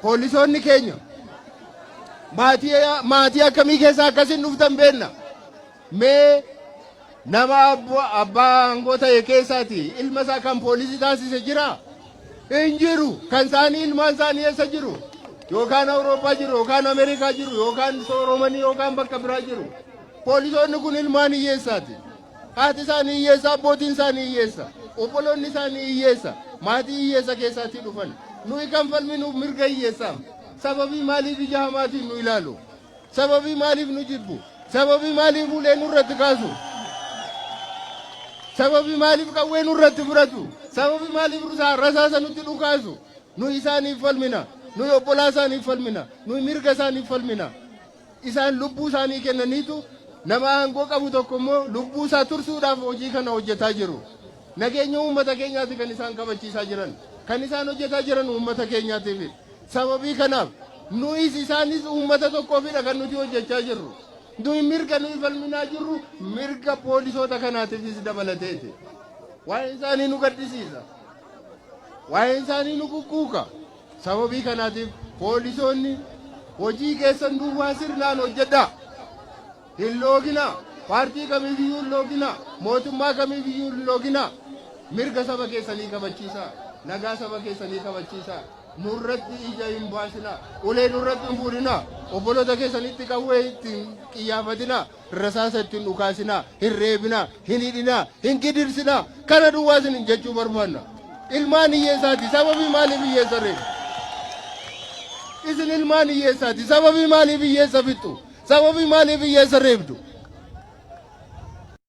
Poolisoonni keenya maatii maatii akkamii keessaa akkasin dhuftan beenna. Mee nama abbaa aangoo ta'e keessaati ilma isaa kan poolisii taasise jira? Hin jiru. Kan isaanii ilmaan isaanii eessa jiru? Yookaan Awurooppaa jiru, yookaan Ameerikaa jiru, yookaan sooromanii, yookaan bakka biraa jiru. Poolisoonni kun ilmaan hiyyeessaati. Haati isaanii hiyyeessa, abbootiin isaanii hiyyeessa, obboloonni isaanii hiyyeessa, maatii hiyyeessa keessaatii dhufan. Nuyi kan falminuuf mirga hiyyeessaaf. Sababii maaliif ija hamaatiin nu ilaalu? Sababii maaliif nu jibbu? Sababii maaliif ulee nurratti kaasu? Sababii maaliif qawwee nurratti fudhatu? Sababii maaliif rasaasa nutti dhukaasu? Nuyi isaaniif falmina. Nuyi obbolaa isaaniif falmina. Nuyi mirga isaaniif falmina. Isaan lubbuu isaanii kennaniitu nama aangoo qabu tokko immoo lubbuu isaa tursuudhaaf hojii kana hojjetaa jiru. Nageenya uummata keenyaati kan isaan kabachiisaa jiran. Kan isaan hojjetaa jiran uummata keenyaatiif. Sababii kanaaf nuyis isaanis uummata tokkoofidha kan nuti hojjechaa jirru. Nuyi mirga nuyi falminaa jirru mirga poolisoota kanaatiifis dabalateeti. Waa'een isaanii nu gaddisiisa. Waa'een isaanii nu kukkuuka. Sababii kanaatiif poolisoonni hojii keessan duwwaa sirnaan hojjedhaa. Hin looginaa. Paartii kamiifiyyuu hin looginaa. Mootummaa kamiifiyyuu hin looginaa. Mirga saba keessanii kabachiisaa. Nagaa saba keessanii kabachiisaa. Nurratti ija hin baasinaa. Ulee nurratti hin fuudhinaa. Obboloota keessanitti qawwee ittiin qiyyaafatinaa. Rasaasa ittiin dhukaasinaa. Hin reebinaa. Hin hidhinaa. Hin gidirsinaa. Kana duwwaa isin jechuu barbaanna. Ilmaan hiyyeessaati. Sababii maaliif hiyyeessa reebu? Isin ilmaan hiyyeessaati. Sababii maaliif hiyyeessa fixxu? Sababii maaliif hiyyeessa reebdu?